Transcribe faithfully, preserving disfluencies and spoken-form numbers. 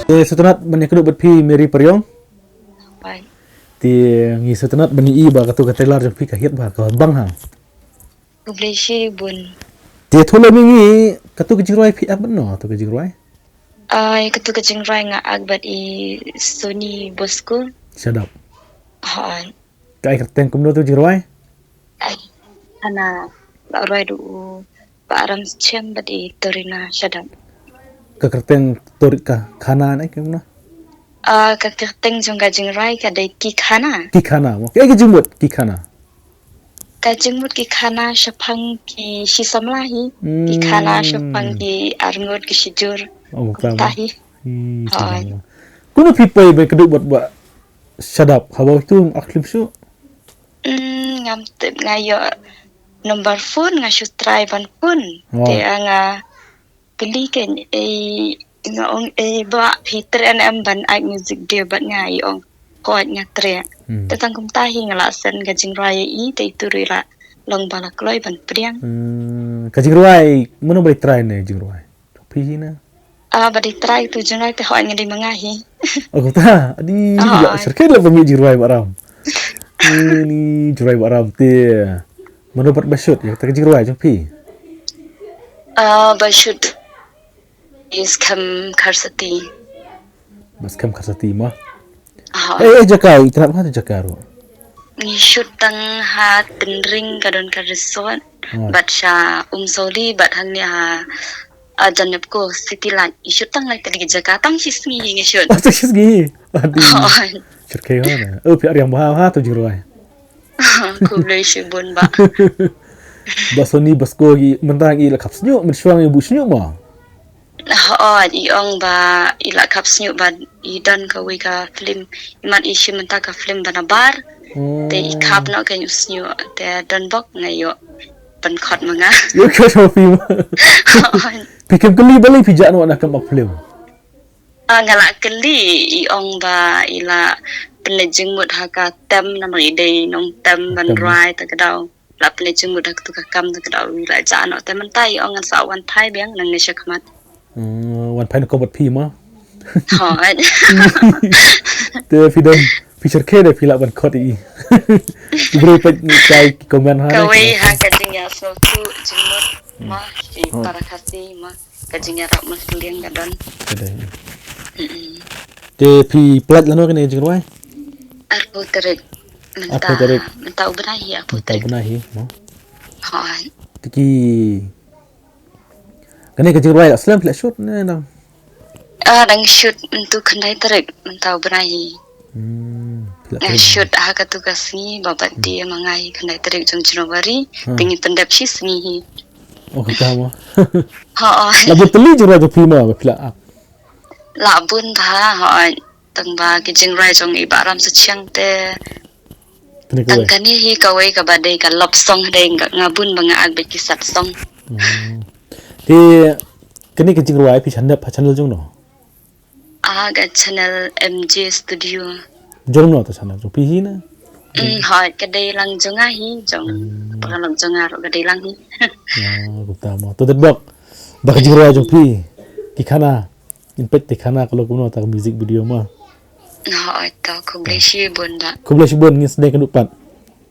Te sngewtynnat ban ïakynduh bad phi Mary Pariong. Bye. Te ngi sngewtynnat ban ïohi ba katu ka trailer jong phi ka hit bha, ka bang ha. Khublei shibun. Te thulem ïa ngi katu ka jingrwai phi act bad no, katu ka jingrwai? Ai, katu ka jingrwai nga act bad i Sony Bosco. Shadap. Hooid. Ka ai kyrteng kumno tu jingrwai? Ai, hana la rwai da u Bah Ram Chem bad i Torina Shadap. Ka kyrteng Tori ka khana ne kumno? Ah, ka kyrteng jong ka jingrwai ka dei Ki Khana. Ki Khana mo. Ka jingmut Ki Khana. Ka jingmut Ki Khana shaphang ki shi samla hi. Ki Khana shaphang ki arngut ki shijur. Oh, kumta hi. Kumno phi poi ba kadu bad Bah Shadap, haba tu ak klim shu. Hmm, ngam tip, nga ïoh number phone, nga shu try ban phone. Te nga kylli kein, eh, nga ong, eh, Bah, phi treh ne em ban act music video bad nga? I ong, hooid nga treh. Te tang kumta hi nga la send ka jingrwai ïa i, te itu ruh i la long ba la kloi ban pdiang. Hmm, ka jingrwai mano ba dei trai ne jingrwai? Phi hi na? Ah, ba dei trai tu jingrwai te hooid nga dei ma nga hi. Oh, kumta. Adi, ïa syrkhei la ba mih jingrwai Bah Ram. Ni jingrwai Bah Ram te. Mano pat ba shoot ïa kata ka jingrwai jong phi? Ah, ba shoot i skhem Kharsati. Ba skhem Kharsati mo. Eh, eh, jaka, i tnat ha jaka ruh. Ngi shoot tang ha Tynring, ka don ka resort. Bad sha Umsawli bad hangne ha, ah, Janepco City Light. I shoot tang lai tadi jaka, tang shi sngi ngi shoot. Oh, tang shi sngi. Adi. Syrkhei ha na. Oh, phi riang bha ha tu jingrwai. Khublei shibun Bah. Bah Sony Bosco, i mynta i la khap shñiuh, mynshuwa i buh shñiuh mo. Hooid, i ong ba i la khap shñiuh ba i don kawei ka film, i mad i shim mynta ka film ba nabar. Te i khap noh kein u shñiuh, te don bok nga ïoh ban khot ma nga. Ïoh khot ma phi mo. Hooid. Phi kem kylli balei phi jah noh na kam act film? Ah, nga la kylli, i ong ba i la pynleit jingmut ha ka tem namar i dei nongtem ban rwai ta ka daw. La pynleit jingmut ha katu ka kam ta ka daw, i la jah noh, te mynta i ong ngan sa wan phai biang nangne shakhmat. Hmm, wan phai na ka bad phi mo. Hooid. Te phi don, phi syrkhei de phi lah ban khot ïa i. Ki briew peit ki comment ha. Kawei ha ka jingïasngewthuh jingmut mo, shi para Khasi mo. Ka jingïarap ma sliang ka don. Ka dei. Mm-mm. Te phi pynlait lano kane ka jingrwai? Arphew tarik. Mynta, arphew tarik. Mynta u bnai hi arphew tarik. Mynta u bnai hi mo. Hooid. Te ki, kane ka jingrwai la slem phi la shoot ne dang? Ah, dang shoot mynta khyndai tarik mynta u bnai hi. Hmm, phi la, nga shoot ha katu ka sngi ba birthday ma nga hi, khyndai tarik jong January. Te ngi pyndep shi sngi hi. Oh, kumta mo. Hooid. La bun tylli jingrwai jong phi mo ba phi la act? La bun bha, hooid. Tang ba ki jingrwai jong i Bah Ram Suchiang te. Tang kane hi kawei kaba dei ka love song, dei nga bun ba nga act bad ki sad song. Hmm. Te kane ka jingrwai phi pyndep ha channel jong no? Ah, ka channel M J Studio. Jong no ta channel jong phi hi na? Hmm, hooid, ka dei lang jong nga hi, jong paralok jong nga ruh ka dei lang hi. Ah, kumta mo. To dei bok. Ba ka jingrwai jong phi Ki Khana. Ngin peit te khana ka long kumno ta ka music video mo. Hooid, to khublei shibun Bah. Khublei shibun, ngin sdang kynduh pat.